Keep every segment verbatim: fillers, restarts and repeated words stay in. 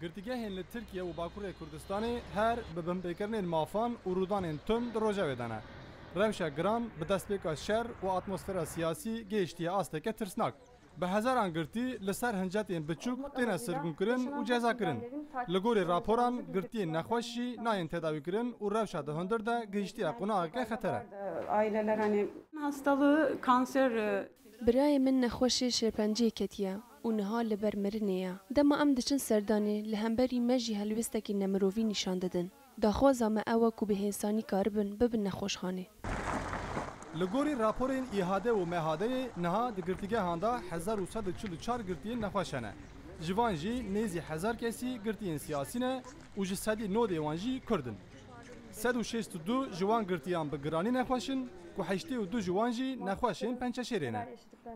Girtîgehên li Tirkiye û Bakurê Kurdistanê her bi binpêkirinên mafan û rûdanên tund di rojevê de ne. Rewşa giran bi destpêka şer û atmosfera siyasî gihiştiye asteke tirsnak. Bi hezaran girtî li ser hincetên biçûk têne sirgûnkirin û cezakirin. Li gorî raporan, girtiyên nexweş jî nayên tedawîkirin û rewşa di hundir de gihiştiye qonaxeke xetere. Aileler hani hastalığı kanser e, Birayê min nexweşê şêrpenciyê ketiye û niha li ber mirinê ye. Dema em diçin serdanê, li hemberî me jî helwêstekî nemirovî nîşan didin. Daxwaza me ew e ku bi hêsanî karibin bibin nexweşxanê. Li gorî raporên İHA'de û MHA'deyê niha di girtîgehan de hezar û sed û çil û çar girtiyên nexweş hene. Ji van jî nêzî hezar kesî girtiyên siyasî ne û ji sedî nodê wan jî Kurd in. Sed û şêst û du ji wan girtiyan bi giranî nexweş in ku heştê û du ji wan jî nexweşên pençeşêrê ne.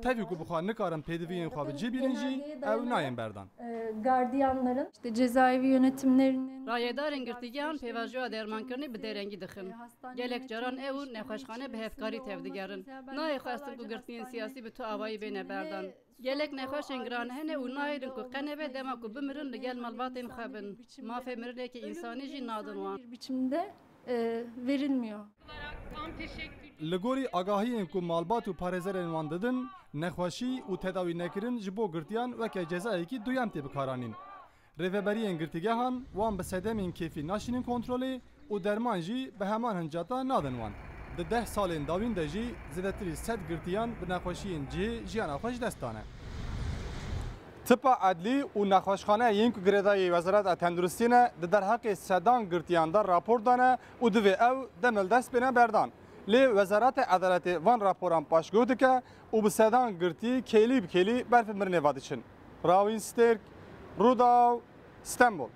Tevî ku bi xwe nikarin pêdiviyên xwe bi cih bînin jî ew nayên berdan. E, gardiyanların işte cezaevi yönetimlerinin Rayedarên girtîgehan pêvajoya dermankirinê bi derengî dixin. Gelek caran ew û nexweşxane bi hevkarî tevdigerin. Nayê xwestin ku girtiyên siyasî bi tu avayî bêne berdan. Gelek nexweşên giran hene û nayêrin ku qe nebe dema ku bimirin li gel malbatên xwe bin. Mafê mirinekî însanî jî nadin wan. Bir biçimde e, verilmiyor. Li gorî agahiyên ku malbat û parêzerên wan didin, nexweşî û tedawî nekirin ji bo girtiyan weke cezayekî duyem tê bikaranîn. Rêveberiyên girtîgehan wan bi sedemên kêfî naşînin kontrolê û derman jî bi heman hinceta nadin wan. Di deh salên dawîn de jî zêdetirî sed girtiyan bi nexweşiyên cihê jiyana xwe ji dest dane. Tipa edlî û nexweşxane yên ku girêdayî Wezareta Tenduristiyê ne, di derheqê sedan girtiyan de rapor dane û divê ew demildest bêne berdan. Lê Wezareta Edaletê van raporan paşguh dike û bi sedan girtî kêlî bi kêlî berfê mirinê ve diçin. Rawîn Stêrk, Rûdaw, Stenbol.